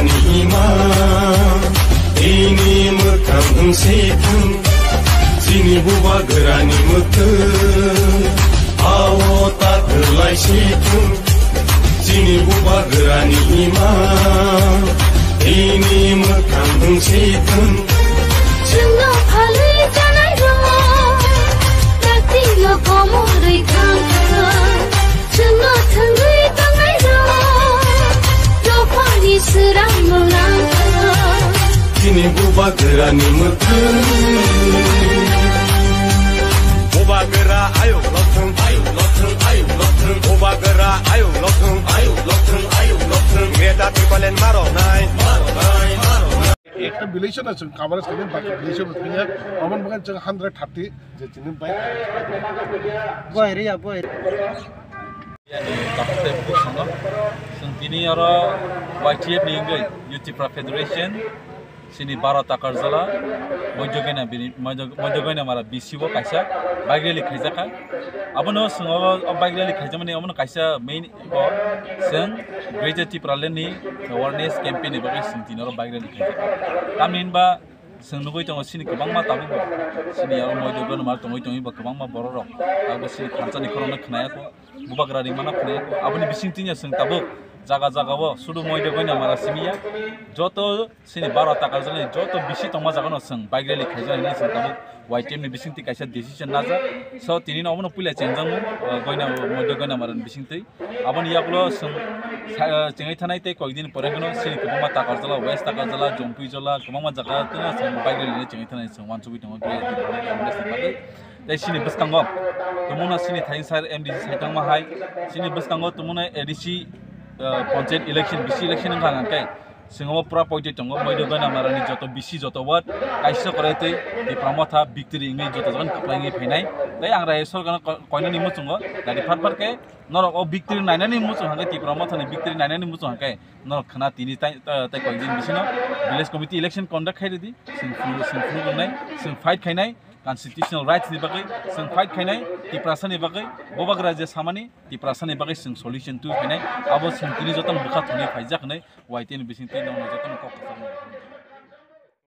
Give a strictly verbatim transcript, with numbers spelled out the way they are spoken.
Ima, ini mwkhang wng si thung, chini bubagrani mwkhwng, ao ta kwlai si thung, chini bubagrani ima, ini mwkhang wng si thung. Chwngno phalwi chanai rok, dakti yo komorwi thang thang. Chwngno thwngwi tongnairok, dophani swrang mwlang. Chini bubagrani mwkhwng. Bubagra ayuk lothwng, ayuk lothwng, ayuk lothwng. Bubagra ayuk lothwng, ayuk lothwng, ayuk lothwng. Greater Tipraland maro nai, maro nai, maro nai. Ekta village-o chwng coverage khainai, baki village-o thangya. Omo bagwi chwng hundred thirty je chini bai. Boy, riya, boy. Yani, takhuk tei bukhuk swngo. Chwng tini oro Y T F ni wngwi Youth Tipra Federation, chini Baro Takarjala, Moidogaina bini, Moido-, Moidogaina mara B C o kaisa bike rally khaijakha. Abono chwng o, o bike rally khaijakmani omono kaisa main o chwng Greater Tipraland ni awareness campaign ni bagwi chwng tini oro bike rally khaijakha. Tamni hinba chwng nugwi tongo chini kwbangma tabukbo chini oro Moidogaina mara tongwi tongwi bo kwbangma bororok tabukbo chini thansa ni khorang no khwnaya kho. Bubagra ringmano khwnaya kho. Aboni bisingtwi no chwng tabuk jaga jaga o sudu Moidogaina mara simi ya. Joto chini Baro Takarjala ni joto bisi tongma jaga no chwng bike rally khaijak hinwi chwng tabuk Y T F ni bisingtwi kaisa decision najak. So tini no omono puila chengjakmung, uh, Goina, Moidogaina mara ni bisingtwi. Aboni yagulo chwng sa-, uh, chengwi thanai tei koikdin pore kheno chini kwbangma Takarjala, West Takarjala, Jompuijala, kwbangma jaga tino chwng bike rally ni chengwi thanai chwng uansugwi tongo. Tei chini bwskango tumungno chini thaisar M D C saitangma hai, chini bwskango tumungno A D C, uh, panchayat election, B C election wngkha hwnkhe chwng omo pura poitwi tongo, Moidogaina mara ni joto B C, joto ward, kaisa korai tei Tipra Motha victory wngwi joto jagani kwplai wngwi phainai. Tei ang rai sorkarno ko-, koinani muchungo dadi phar phar khe norok o victory nainani muchung hwnkhe, Tipra Motha ni victory nainani muchung hwnkhe norok khna tini tai, tai, tai koikdin bisino village committee election conduct khai rwdi, chwng phunu, chwng phunu wngnai, chwng fight khainai. Constitutional rights ni bagwi chwng fight khainai, Tiprasa ni bagwi, Bubagra je samani Tiprasa ni bagwi chwng solution twi khainai, abo chwng tini jotono bwkha thwngwi phaijak hinwi Y T F ni bisingtwi nokno jotono kok kwchangno.